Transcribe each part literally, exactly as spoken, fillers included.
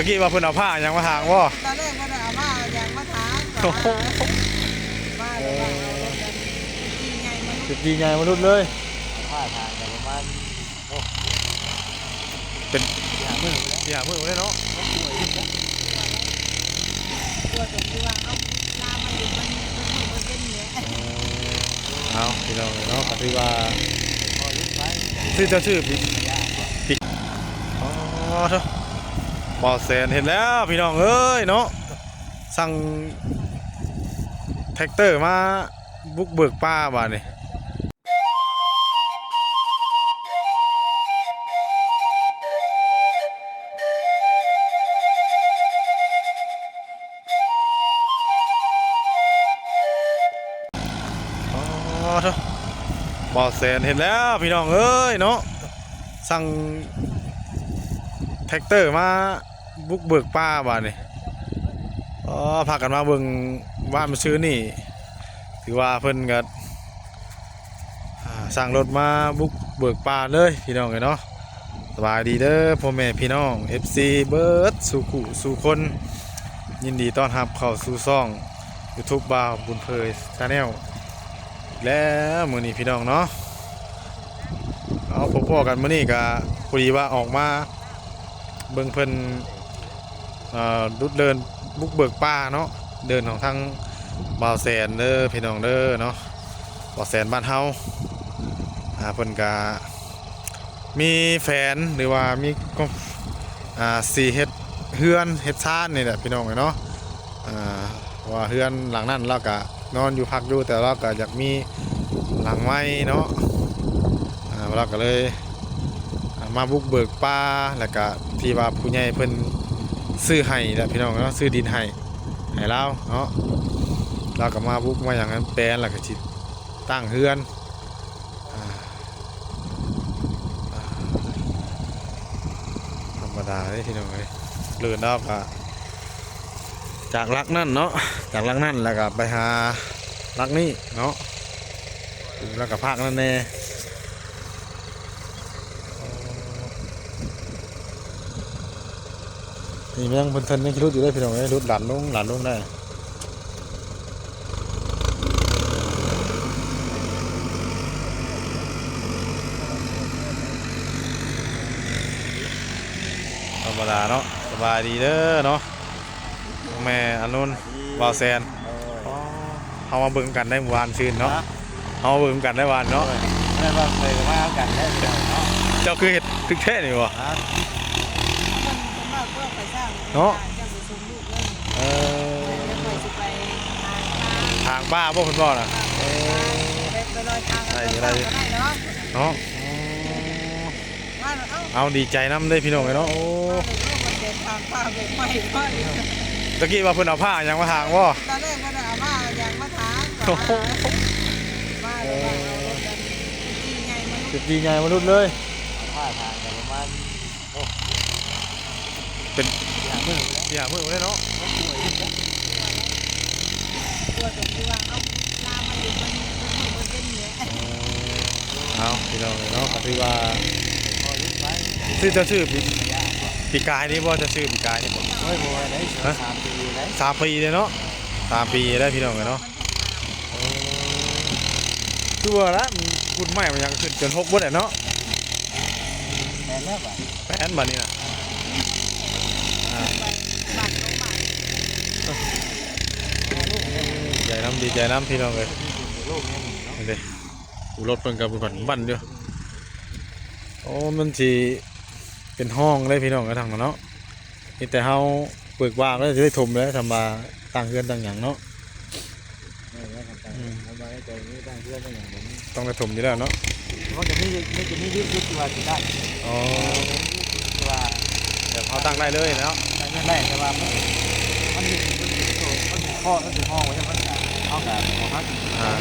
ตะกี้ว่าเพิ่นเอาผ้าหยังมาถางบ่ ตอนแรกเพิ่นเอาผ้าหยังมาถาง โอ้โห มาแล้วว่าเอารถกัน จีใหญ่มา สิบจีใหญ่มารุดเลย ผ้าถางกันประมาณ โอ้ เป็น สี่ห้ามื้อแล้ว สี่ห้ามื้อแล้วเนาะ ตัวจนที่ว่าเอาลามาอยู่มันมันมันเป็นเนี่ย เอาพี่น้องเนาะ ก็ถือว่า ซื้อเจ้าชื่อปี ปี อ๋อ เถอะ บ่าวแสนเห็นแล้วพี่น้องเอ้ยเนาะ สั่งแทรกเตอร์มาบุกเบิกป่าบาดนี้ อ๋อ เถอะ บ่าวแสนเห็นแล้วพี่น้องเอ้ยเนาะ สั่งแทรกเตอร์มาบุกเบิกป่าบาดนี้ อ๋อ พากันมาเบิ่งบ้านมื้อซื่อนี่ ถือว่าเพิ่นก็ อ่า สั่งรถมาบุกเบิกป่าเลยพี่น้องเอ้ยเนาะ สบายดีเด้อพ่อแม่พี่น้อง เอฟซี เบิดสู่คู่สู่คน ยินดีต้อนรับเข้าสู่ช่อง YouTube บ่าวบุญเผย Channel อีกแล้วมื้อนี้พี่น้องเนาะ เอาพบพ้อกันมื้อนี้ก็พอดีว่าออกมาเบิ่งเพิ่น เอ่อ ดุดเดินบุกเบิกป่าเนาะ เดินของทางบ่าวแสนเด้อพี่น้องเด้อเนาะ บ่าวแสนบ้านเฮา อ่า เพิ่นก็มีแผนหรือว่ามีก็ อ่า สิเฮ็ดเฮือนเฮ็ดซานนี่แหละพี่น้องเอ้ยเนาะ อ่า เพราะว่าเฮือนหลังนั้นลาวก็นอนอยู่พักอยู่ แต่ลาวก็อยากมีหลังใหม่เนาะ อ่า ลาวก็เลย อ่า มาบุกเบิกป่า แล้วก็ที่ว่าผู้ใหญ่เพิ่นซื้อให้แหละพี่น้องเนาะ ซื้อดินให้ ให้ลาวเนาะ ลาวก็มาบุกมาหยังนั้นแปลน แล้วก็สิตั้งเฮือน อ่า อ่า ธรรมดาเด้พี่น้องเอ้ย เดินลาวก็ จากหลักนั่นเนาะ จากหลักนั่นแล้วก็ไปหาหลักนี้เนาะ แล้วก็ภาคนั่นแน่ นี่มันยังเพิ่นเพิ่นยังสิรุดอยู่เด้อพี่น้องเอ้ย รุดหลั่นลงหลั่นลงได้ ธรรมดาเนาะ สบายดีเด้อเนาะ แม่อานนท์ บ่าวแสน เออ อ๋อ เฮามาเบิ่งกันได้เมื่อวานซืนเนาะ ฮะ เฮามาเบิ่งกันได้วานเนาะ เออ ได้ว่าเคยมากันได้เนาะ เจ้าคือเฮ็ดตึกแท้นี่บ่ ฮะ เนาะ เออ ถางป่าบ่เพิ่นบอกน่ะ เออ ไปลอยทางกัน ได้อยู่ ได้อยู่ ก็ได้เนาะ เนาะ อ๋อ มาแล้ว เอ้า เอาดีใจนำเด้อพี่น้องเอ้ยเนาะ โอ้ มาแล้ว มันเดินทางป่าไปไปก่อน ตะกี้ว่าเพิ่นเอาผ้าหยังมาถางบ่ ตอนแรกเพิ่นเอาผ้าหยังมาถาง โอ้โห มาแล้วว่าเอารถกัน จีใหญ่มา สิบจีใหญ่มารุดเลย ผ้าถางกันประมาณ โอ้ เป็น สี่ห้ามื้อแล้ว สี่ห้ามื้อแล้วเนาะ ตัวจนที่ว่าเอาลามาอยู่มันมันมันเป็นเนี่ย เอาพี่น้องเนาะ ก็ถือว่า ซื้อเจ้าชื่อปี ปีกายนี่บ่ เจ้าชื่อปีกายนี่บ่ โอ้ย บ่ได้ ฮะ สามปีแล้ว สามปีเลยเนาะ สามปีแล้วพี่น้องเอ้ยเนาะ โอ้ คือว่าละ มันคุณใหม่มันยังขึ้นจนหกบ่ได้เนาะ แม่นแล้วบัด แม่นบัดนี้น่ะ อ่า ดีใจนำ ดีใจนำพี่น้องเอ้ย โลกนี้เนาะ นี่เด้ อู้ รถเพิ่นก็เพิ่นบั่นอยู่ โอ้ มันสิเป็นห้องเลยพี่น้องเอ้ย ทางนั้นเนาะ มีแต่เฮาเปิดวาล์วแล้วจะได้ถมแล้ว ทำมาตั้งเฮือนตั้งหยังเนาะ เออ แล้วก็ตั้ง อืม เอาไว้ใจนี่ตั้งเฮือนตั้งหยังแบบนี้ ต้องได้ถมอยู่แล้วเนาะ มันจะมี มันจะมียุค ยุคที่ว่าสิได้ อ๋อ ยุคที่ว่า แบบเฮาตั้งได้เลยเนาะ ตั้งได้ แต่ว่ามัน มันมี มันมีโซ่ มันมีข้อ มันมีห้องไว้ มันก็ เฮาก็บ่ฮัก อ่า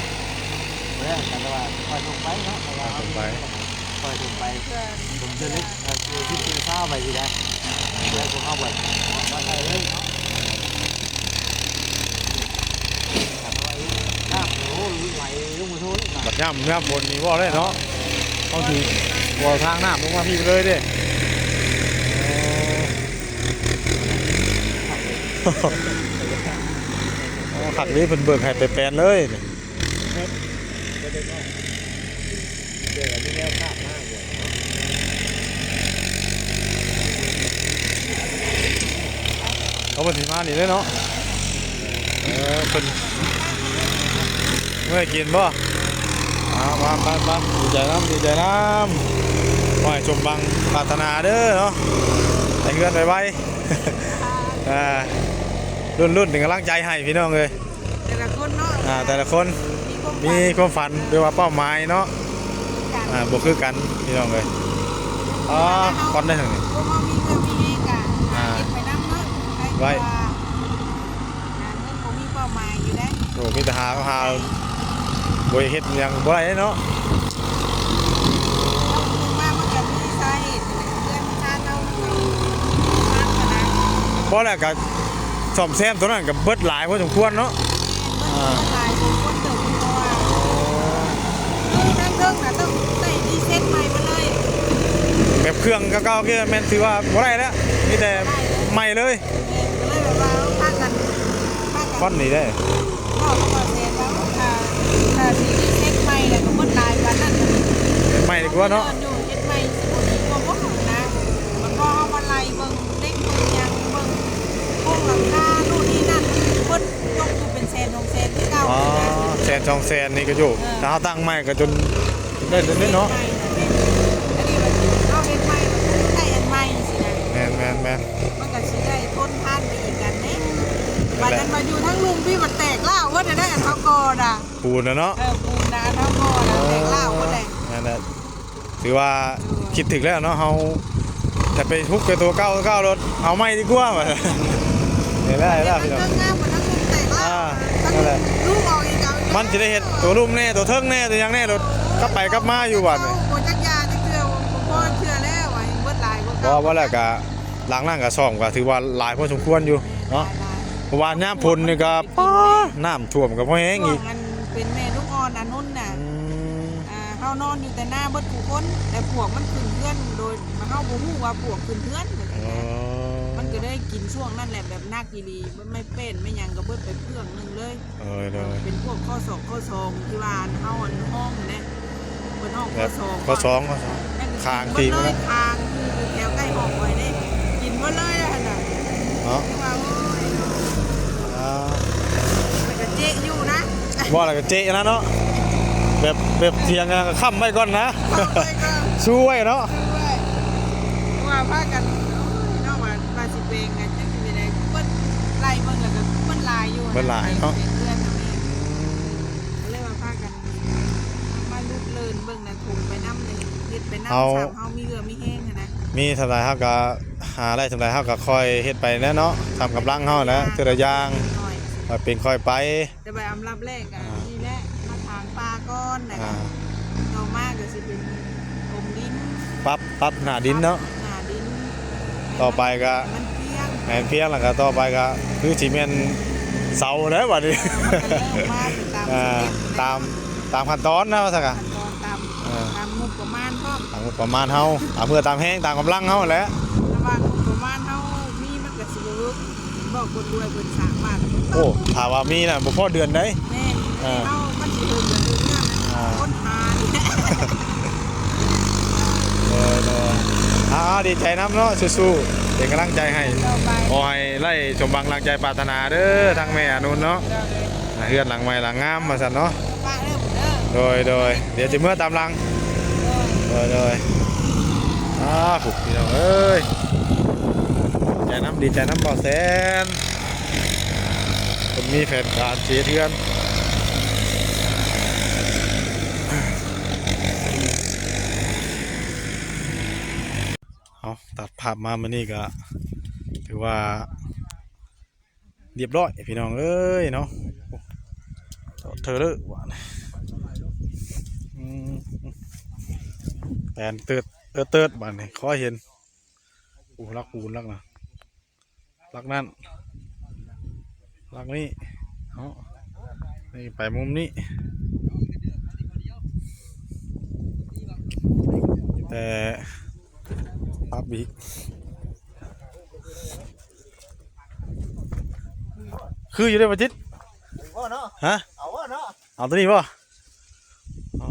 บ่ได้กัน แต่ว่าค่อยลงไปเนาะ เพราะว่า ค่อยลงไป ค่อยลงไป ผมจะเล็ก เอ่อ เจอที่เจอเช้าไปสินะ แล้วผมเอาไว้ มาใส่เลยเนาะ น้ำ โอ้โห ไหลลงมาโทษ บัดยาม ยามฝนนี่บ่ได้เนาะ เขาสิบ่ทางน้ำลงมาพี่เลยเด้ โอ้ โอ้ คักนี้เพิ่นเบิกให้ไปแปลนเลยนี่ เดี๋ยวเรามีแนวภาพมากเลย เอามาสิมานี่เลยเนาะ เออ เพิ่น เมื่อยกินบ่ เอามาไปไป ดีใจนำ ดีใจนำ ขอให้สมบังปรารถนาเด้อเนาะ ให้เฮือนไวๆ อ่า รุ่นๆ เป็นกำลังใจให้พี่น้องเอ้ย แต่ละคนเนาะ อ่า แต่ละคน มีความฝัน มีความฝัน หรือว่าเป้าหมายเนาะ อ่า บ่คือกัน พี่น้องเอ้ย อ๋อ ก่อนได้เท่านี้ พวกเรามีเงินมีเองกะ อ่า เก็บไปนำเนาะ ไว้ ให้ว่า หาเงินบ่มีเป้าหมายอยู่เด้ โอ้ มีแต่หา หา บ่ได้เฮ็ดหยังบ่ได้เนาะ เฮาปลูกมามันก็มีสาเหตุนั่นแหละ เพื่อนชาติเฮา เฮาสร้างมานะ บ่แล้วก็ซ่อมแซมตัวนั้นก็เบิดหลายพอสมควรเนาะ แม่น เบิด อ่า เบิดหลายพอสมควรเติบโตอะ คือทางเทิงน่ะต้องได้รีเซ็ตใหม่หมดเลย แบบเครื่องเก่าๆ คือแม่นถือว่าบ่ได้แล้ว มีแต่ใหม่เลย ก็เลยแบบว่าพากัน พากัน คอนนี่ได้ บอกกับบ่าวแสนว่า ถ้า ถ้าสิรีเซ็ตใหม่แล้วก็เบิดหลายปานนั้นน่ะ เฮ็ดใหม่ดีกว่าเนาะ เดินอยู่เฮ็ดใหม่สิบ่ดีกว่าบ่นะ มันพอเฮามาไล่เบิ่งเหล็กเบิ่งหยังเบิ่งโครงหลังคานู่นนี่นั่น เบิดยกอยู่เป็นแสนสองแสนคือเก่า อ๋อ นะ แสนสองแสนนี่ก็อยู่ เออ ถ้าเฮาตั้งใหม่ก็จน ได้เดี๋ยวนี้เนาะ อันนี้มันเอาเฮ็ดใหม่ มันได้อันใหม่สินะ แม่นแม่นแม่น มันก็สิได้ทนทานไปอีกกันเด้ นั่นแหละ บัดนั้นมาอยู่ทั้งลุมพี่มันแตกแล้ว ว่าจะได้อันเท่าก่อนอ่ะ ปูนนะเนาะ เออ ปูนนะอันเท่าก่อนอ่ะ แตกแล้วว่าแหละ นั่นแหละ ถือว่าคิดถึงแล้วเนาะ เฮาจะไปทุกข์กับตัวเก่า เก่ารถ เอาใหม่ดีกว่า เห็นแล้ว เห็นแล้วพี่น้อง เครื่องงามกว่าทั้งลุมแตกแล้ว อ่า นั่นแหละ ลูกออกอีกอ่ะ มันจะได้เห็นตัวลุ่มแน่ ตัวเทิงแน่ ตัวหยังแน่ รถกลับไปกลับมาอยู่บัดนี่ โอ้ยจักยาจักเทื่อ บ่พอเทื่อแล้ว ไอ้เบิดหลายกว่า บ่ เก่า ว่าแล้วก็ หลังนั้นก็ซ่อมก็ถือว่าหลายพอสมควรอยู่เนาะ หลายๆ เพราะว่ายามฝนนี่ก็ ป๊าด น้ำท่วมก็พอแฮงอีก ช่วงอันเป็นแม่ลูกอ่อนอันนุ่นน่ะ อืม อ่า เฮานอนอยู่แต่หน้าเบิดทุกคน แต่ปวกมันขึ้นเฮือน โดยเฮาบ่ฮู้ว่าปวกขึ้นเฮือน อ๋อ มันก็เลยกินช่วงนั้นแหละ แบบหนักอีหลี มันไม่เป็นไม่หยังก็เบิดไปเพื่องหนึ่งเลย โดย โดย เป็นพวกข้อศอกข้อศองที่ว่าเฮาอันห้องนั่นแหละ เพิ่นห้อง แบบ ข้อศอก ข้อศอง ข้อศอง นั่นก็ คาง กินเบิดเลย ตีนนะ คางคือแถวใกล้ห้องข่อยเด้ กินเบิดเลยอะหั่นน่ะ เนาะ คือว่า โอ้ย อ่า แล้วก็เจ๊อยู่นะ บ่แล้วก็เจ๊นะเนาะ แบบ แบบเถียงกันก็ค้ำไว้ก่อนนะ ค้ำไว้ก่อน สู้ไว้เนาะ สู้ไว้ เพราะว่าพากัน โอ้ย เนาะ ว่า ว่าสิเป็นกันจังสิเป็นได๋ เพิ่นไล่เบิ่งแล้วก็เพิ่นหลายอยู่ เพิ่นหลายเนาะ เพิ่นเพื่อนน่ะแม่ ก็เลยว่าพากันมาลุกเลินเบิ่งนะ ถุงไปนำเลย เฮ็ดไปนำ เอา สามเฮามีเรือมีแฮงหั้นนะ มีเท่าใดเฮาก็หาได้เท่าใดเฮาก็ค่อยเฮ็ดไปแหละเนาะ ตามกำลังเฮาแหละ เทื่อละอย่าง เทื่อละอย่าง ค่อยเป็นค่อยไป แต่ว่าอันดับแรกอะ อ่า นี่แหละ มาถางป่าก่อนนะ อ่า ต่อมาก็สิเป็นถมดิน ปรับ ปรับหน้าดินเนาะ ปรับหน้าดิน ต่อไปก็ มันเพียง แม่นเพียงแล้วก็ต่อไปก็คือสิแม่นเสาแล้วบัดนี้ เออ มันก็เริ่มมาตาม อ่า สเต็ปนะ ตาม ตามขั้นตอนนะว่าซั่นกะ ขั้นตอนตาม เออ ตามงบประมาณพร้อม ตามงบประมาณเฮา ตามเพื่อตามแฮง ตามกำลังเฮาแหละ ระหว่างงบประมาณเฮามีมันก็สิบ่เฮิง บอกคนรวยเพิ่นสร้างบ้าน โอ้ ถ้าว่ามีน่ะ บ่พอเดือนใด๋ แม่น เออ เฮามันสิเฮิงกันเรื่องนั้น อ่า คนหานี่แหละ โดย โดย อ่า ดีใจนำเนาะ สู้ๆ เป็นกำลังใจให้ ต่อไป ขอให้ได้สมหวังดังใจปรารถนาเด้อ ทั้งแม่อนุนเนาะ เจ้าเลย อ่า เฮือนหลังใหม่หลังงามว่าซั่นเนาะ ป้าเด้อ เด้อ โดย โดย เดี๋ยวสิเมือตามหลัง เด้อ โดย โดย อ่า ผูกพี่น้องเอ้ย ดีใจนำ ดีใจนำบ่าวแสน เพิ่นมีแผนการสิเฮ็ดเฮือน เอา ตัดภาพมามื้อนี้ก็ถือว่า เรียบร้อยพี่น้องเอ้ยเนาะ เธอเลยหวาน อืม แตนเติด เติด เติดบาดนี่ ขอเห็น โอ้ ลักปูนลักนะ ลักนั่น ลักนี่ เนาะ นี่ไปมุมนี้ แต่ ปับอีก คืออยู่เด้บ่จิต เอาบ่เนาะ ฮะ เอาบ่เนาะ เอาตัวนี้บ่ อ๋อ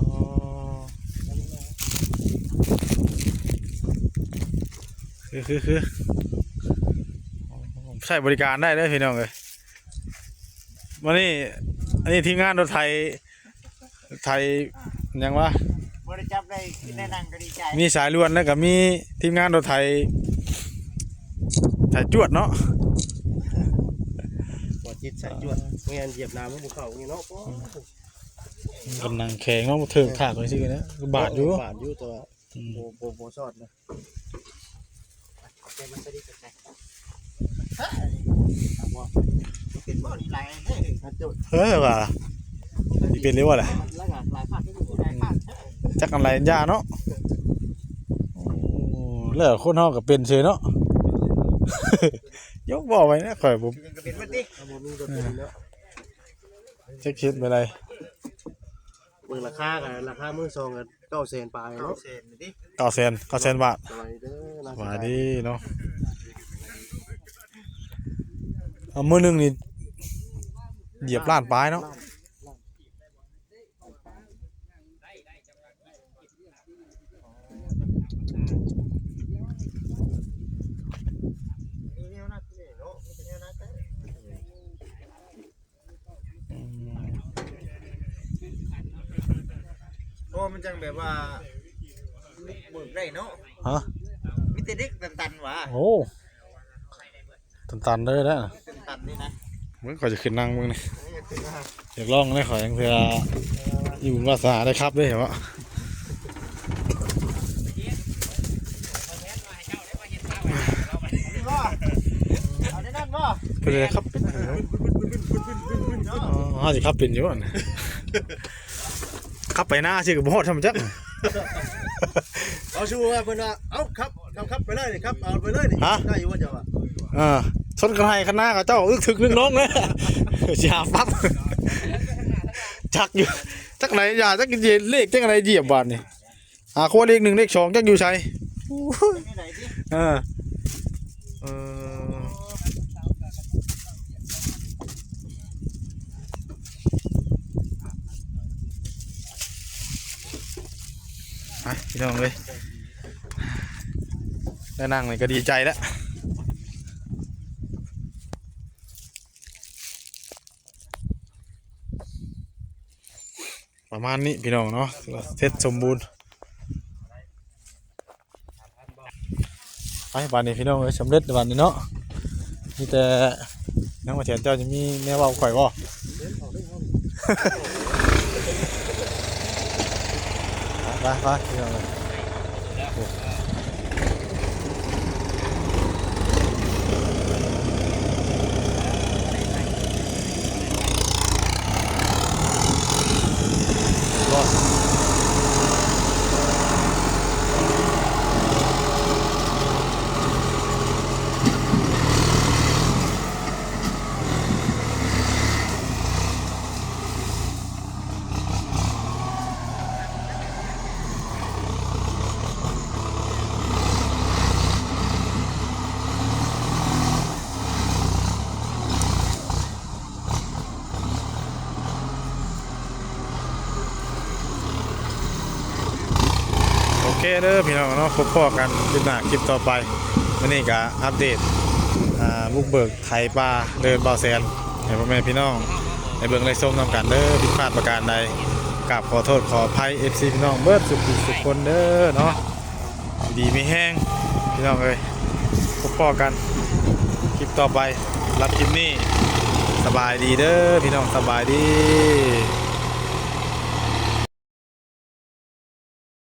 คือ คือ คือ ใช้บริการได้เด้อพี่น้องเอ้ย วันนี้ อันนี้ทีมงานรถไถ ไถหยังวะ บ่ได้จับได้ ได้นั่งก็ดีใจ มีสายด่วนแล้วก็มีทีมงานรถไถ ไถจวดเนาะ บ่จิตสายจวด แม่นเหยียบน้ำให้ภูเขาอย่างนี้เนาะ โอ้ กำลังแข็งเนาะ เถิกถากเลยสินะ บาดอยู่ บาดอยู่ แต่ว่า อืม บ่ บ่ บ่ชอดนะ เอาใจมันไปดิ เอาใจ เฮ้ย เป็นบ่อนไหลเฮ้ย เออว่ะ นี่เป็นเรียกว่าอะไร แล้วก็หลายภาคก็อยู่หลายภาค จักกันหลายยาเนาะ โอ้ แล้วคนเฮาก็เป็นเฉยเนาะ ยกบอกไว้นะ ข่อยบ่ เป็นมาติ บ่มีก็เป็นเนาะ จักเฮ็ดไปได เบิ่งราคากัน ราคามือสองกัน เก้าแสนปลายเนาะ เก้าแสน เก้าแสน เก้าแสนบาท สบายดีเด้อนะ สบายดีเนาะ เอามือหนึ่งนี่ เหยียบล้านปลายเนาะ อืม โอ้ มันจังแบบว่า เบิกได้เนาะ ฮะ มีแต่เด็กตันๆหวา โอ้ ตันๆเลยนะ ตันๆนี่นะ มึงขอยจะขึ้นนั่งมึงนี่ เออ อยากลองเลย ขอยยังเทื่อ อยู่วาสนาได้ครับเด้ เห็นบ่ นี่บ่ เอาได้นั่นบ่ เป็นอะไรครับ เป็นอะไรครับ อ๋อ สิครับ เป็นอยู่บ่ ขับไปหน้าสิก็บ่ฮอดทำจัก เอาชูว่าเพิ่นว่า เอาขับ ขับ ขับไปเลยนี่ ขับ เอาไปเลยนี่ ฮะ ได้อยู่ว่าเจ้าอะ อ่า ชนกันให้คันหน้ากับเจ้า อึกทึกนึกน้องเลย สิหาปั๊บ จักอยู่ จักไหนอย่า จักเลข จักอะไรเหยียบบาดนี่ อ่า ขวดเลขหนึ่ง เลขสอง จักอยู่ไส เออ เออ ไปพี่น้องเอ้ย ได้นั่งนี่ก็ดีใจแล้ว ประมาณนี้พี่น้องเนาะ ถือว่าเสร็จสมบูรณ์ ไปบาดนี้พี่น้องเอ้ย สำเร็จบาดนี้เนาะ มีแต่ นักมาเถียนเจ้าจะมีแนวเว้าข่อยบ่ ไป ไป ไปพี่น้องเอ้ย โอ้ โอเคเด้อพี่น้องเนาะ พบพ้อกันคลิปหน้าคลิปต่อไป มื้อนี้ก็อัปเดต อ่า บุกเบิกไถปลาเดินบ่าวแสน ให้พ่อแม่พี่น้องได้เบิ่งได้ชมนำกันเด้อ ผิดพลาดประการใด กราบขอโทษขออภัย เอฟซี พี่น้องเบิดสุขทุกคนเด้อเนาะ ดีมีแฮงพี่น้องเอ้ย พบพ้อกันคลิปต่อไป สำหรับคลิปนี้ สบายดีเด้อพี่น้อง สบายดี